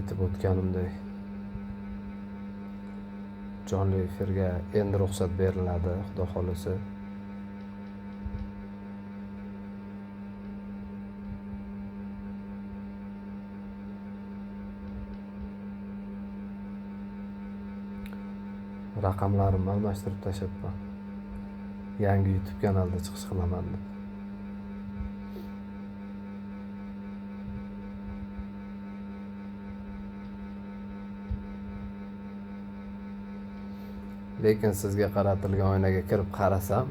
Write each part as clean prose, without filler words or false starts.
Aytib o'tganimdek, jonli efirga endi ruxsat beriladi, Xudo xohlasa. Raqamlarimni almashtirib tashlabman. Yangi YouTube kanalda chiqish qilaman deb. Lekin sizga qaratilgan oynaga kirib qarasam,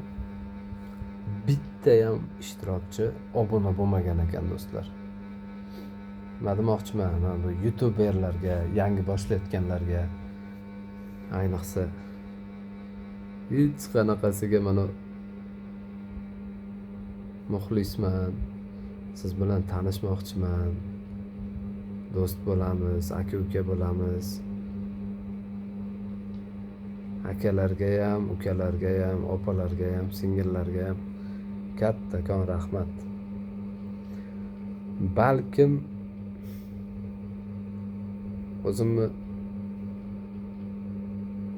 bittayam ishtirokchi obuna bo'lmagan ekan do'stlar. Nima demoqchiman? Men bu youtuberlarga, yangi boshlayotganlarga, ayniqsa hech qanaqasiga mana muxlisman, siz bilan tanishmoqchiman, do'st bo'lamiz, aka-uka bo'lamiz. Akalarga ham, ukalarga ham, opalarga ham, singillarga ham kattakon rahmat. Balkim o'zimni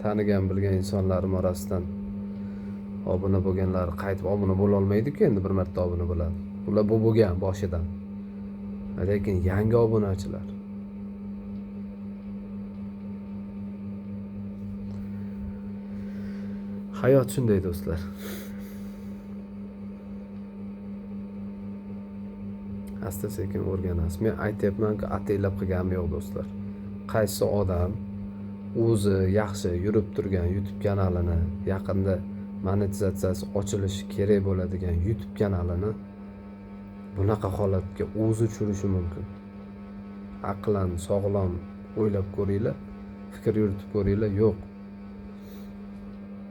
tanigan, bilgan insonlarim orasidan obuna bo'lganlar qaytib obuna bo'la olmaydi-ku, endi bir marta obuna bo'ladi. Ular bu bo'lgan boshidan. Lekin yangi obunachilar hayot shunday do'stlar. Asta sekin o'rganasiz. Men aytyapmanki, ataylab qilganim yo'q do'stlar. Qaysi odam o'zi yaxshi yurib turgan YouTube kanalini, yaqinda monetizatsiyasi ochilishi kerak bo'ladigan YouTube kanalini bunaqa holatga o'zi tushirishi mumkin? Aqlan, sog'lom o'ylab ko'ringlar, fikr yuritib ko'ringlar, yo'q.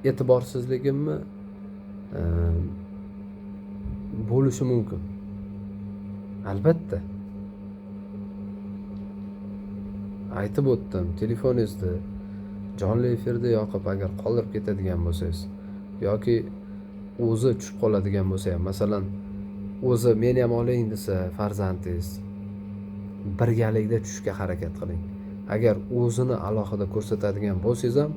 E'tiborsizligimmi bo'lishi mumkin. Albatta. Aytib o'tdim, telefoningizni jonli efirda yoqib agar qoldirib ketadigan bo'lsangiz yoki o'zi tushib qoladigan bo'lsa ham, masalan, o'zi meni ham oling desa farzandingiz, birgalikda tushishga harakat qiling. Agar o'zini alohida ko'rsatadigan bo'lsangiz ham,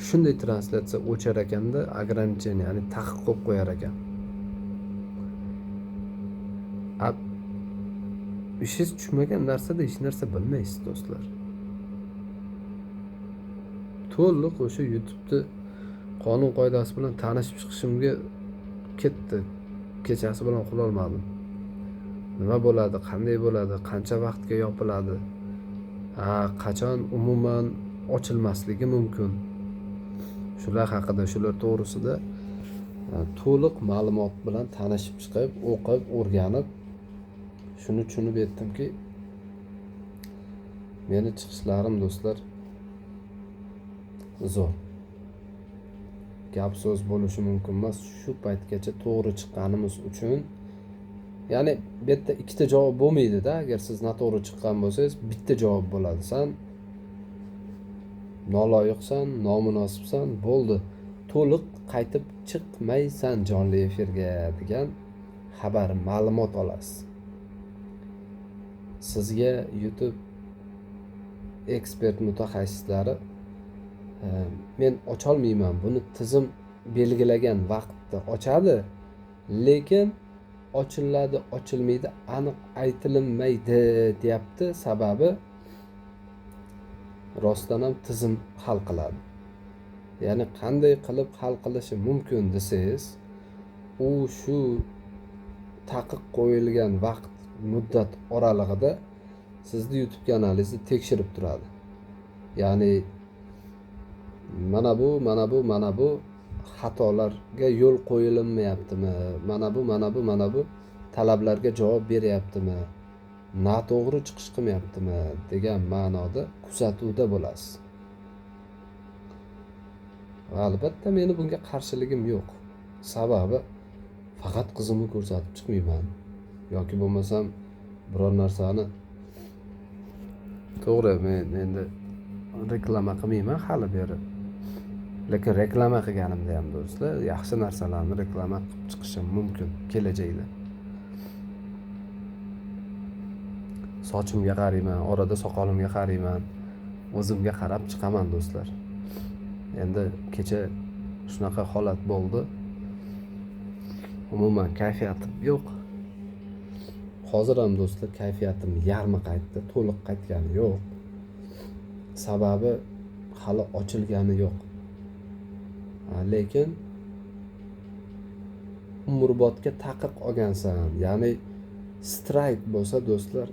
shunday translyatsiya o'char ekanda, ограничение, ya'ni taqiq qo'yib qo'yar ekan. Ishingiz tushmagan narsada hech narsa bilmaysiz do'stlar. To'liq o'sha YouTube'ni qonun qoidasi bilan tanishib chiqishimga ketdi. Kechasi bilan uxlolmadim. Nima bo'ladi, qanday bo'ladi, qancha vaqtga yopiladi, qachon umuman ochilmasligi mumkin. Shular haqida, shular to'g'risida to'liq ma'lumot bilan tanishib chiqib, o'qib, o'rganib, shuni tushunib yetdimki, meni chiqishlarim do'stlar zo'r. Gap so'z bo'lishi mumkin emas. Shu paytgacha to'g'ri chiqqanimiz uchun, ya'ni bu yerda ikkita javob bo'lmaydi-da. Agar siz noto'g'ri chiqqan bo'lsangiz, bitta javob bo'ladi. San noloyiqsan, nomunosibsan, bo'ldi. To'liq qaytib chiqmaysan jonli efirga degan xabar, ma'lumot olasiz. Sizga YouTube ekspert mutaxassislari men ocholmayman, buni tizim belgilagan vaqtda ochadi, lekin ochiladi, ochilmaydi aniq aytilinmaydi deyapti. Sababi rostdan ham tizim hal qiladi. Ya'ni qanday qilib hal qilishi mumkin desangiz, u shu taqiq qo'yilgan vaqt muddat oralig'ida sizni YouTube kanalingizni tekshirib turadi. Ya'ni mana bu, mana bu, mana bu xatolarga yo'l qo'yilmayaptimi? Mana bu, mana bu, mana bu talablarga javob beryaptimi? Noto'g'ri chiqish qilmayaptimi degan ma'noda kuzatuvda bo'lasiz. Va albatta meni bunga qarshiligim yo'q. Sababi faqat qizimni ko'rsatib chiqmayman yoki bo'lmasam biror narsani to'g'ri men endi reklama qilmayman hali beri. Lekin reklama qilganimda ham do'stlar, yaxshi narsalarni reklama qilib chiqishim mumkin kelajakda. Sochimga qarayman, orada soqolimga qarayman, o'zimga qarab chiqaman do'stlar. Endi kecha shunaqa holat bo'ldi. Umuman kayfiyatim yo'q. Hozir ham do'stlar kayfiyatim yarmi qaytdi, to'liq qaytgani yo'q. Sababi hali ochilgani yo'q. Lekin umrbodga taqiq olgansan, ya'ni strayk bo'lsa do'stlar,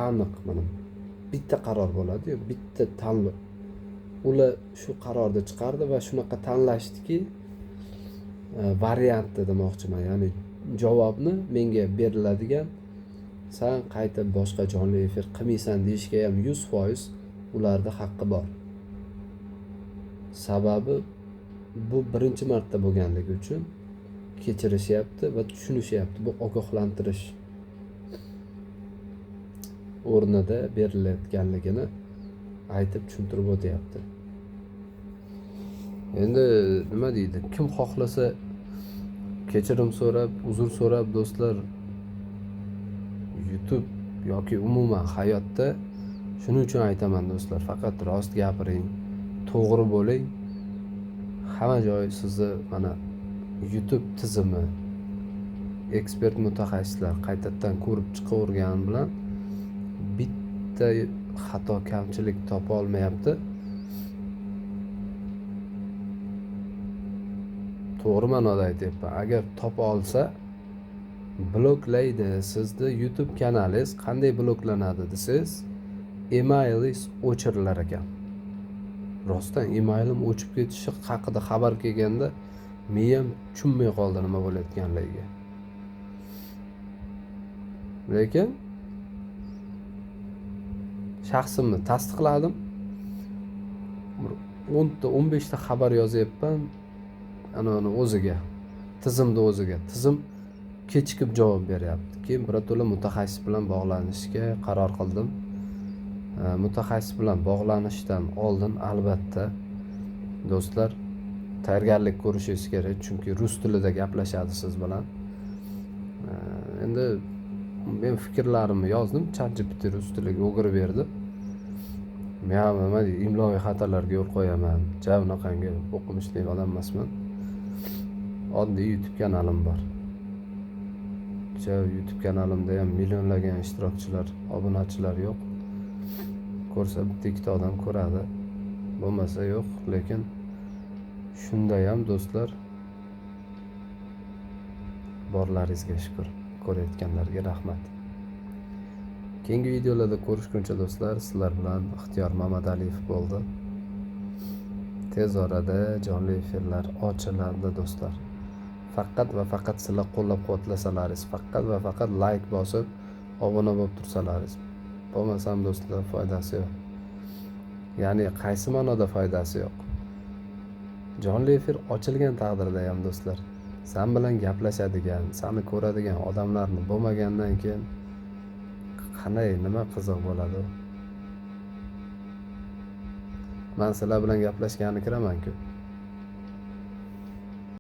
aniq mana bitta qaror bo'ladi-yu, bitta tanlov. Ular shu qarorni chiqardi va shunaqa tanlashdiki, variantni demoqchiman, ya'ni javobni menga beriladigan san qaytib boshqa jonli efir qilmaysan deyishga ham 100% ularda haqqi bor. Sababi bu birinchi marta bo'lganligi uchun kechirishyapti va tushunishyapti. Bu ogohlantirish o'rnida berilayotganligini aytib tushuntirib o'tyapti. Endi nima deydi? Kim xohlasa kechirim so'rab, uzr so'rab do'stlar, YouTube yoki umuman hayotda shuning uchun aytaman do'stlar, faqat rost gapiring, to'g'ri bo'ling. Hamma joy sizni mana YouTube tizimi, ekspert mutaxassislar qaytadan ko'rib chiqavergani bilan bitta xato kamchilik topa olmayapti. To'g'ri ma'noda aytyapman. Agar topa olsa bloklaydi. Sizni YouTube kanalingiz qanday bloklanadi desangiz, emailingiz o'chirilar ekan. Rostdan emailim o'chib ketishi haqida xabar kelganda miyam tushunmay qoldi nima bo'layotganligiga. Lekin shaxsimni tasdiqladim. 10 ta 15 ta xabar yozyapman ana uni o'ziga, tizimni o'ziga. Tizim kechikib javob beryapti. Keyin birato'la mutaxassis bilan bog'lanishga qaror qildim. Mutaxassis bilan bog'lanishdan oldin albatta do'stlar tayyorgarlik ko'rishingiz kerak, chunki rus tilida gaplashadi siz bilan. Endi men fikrlarimni yozdim, ChatGPT rus tiliga o'girib berdi. Men nima deydi, imloviy xatolarga yo'l qo'yaman. Ja unaqangi o'qimishli odam emasman. Oddiy YouTube kanalim bor. Ja YouTube kanalimda ham millionlagan ishtirokchilar, obunachilar yo'q. Ko'rsa bitta ikkita odam ko'radi. Bo'lmasa yo'q, lekin shunda ham do'stlar borlaringizga shukr, ko'rayotganlarga rahmat. Keyingi videolarda ko'rishguncha do'stlar, sizlar bilan Ixtiyor Mamadaliyev bo'ldi. Tez orada jonli efirlar ochiladi do'stlar. Faqat va faqat sizlar qo'llab-quvvatlasalaringiz, faqat va faqat like bosib, obuna bo'lib tursalaringiz. Bo'lmasam do'stlar foydasi yo'q. Ya'ni qaysi ma'noda foydasi yo'q? Jonli efir ochilgan taqdirda ham do'stlar, sen bilan gaplashadigan, seni ko'radigan odamlarni bo'lmagandan keyin qanday, nima qiziq bo'ladi? Men sizlar bilan gaplashgani kiraman-ku.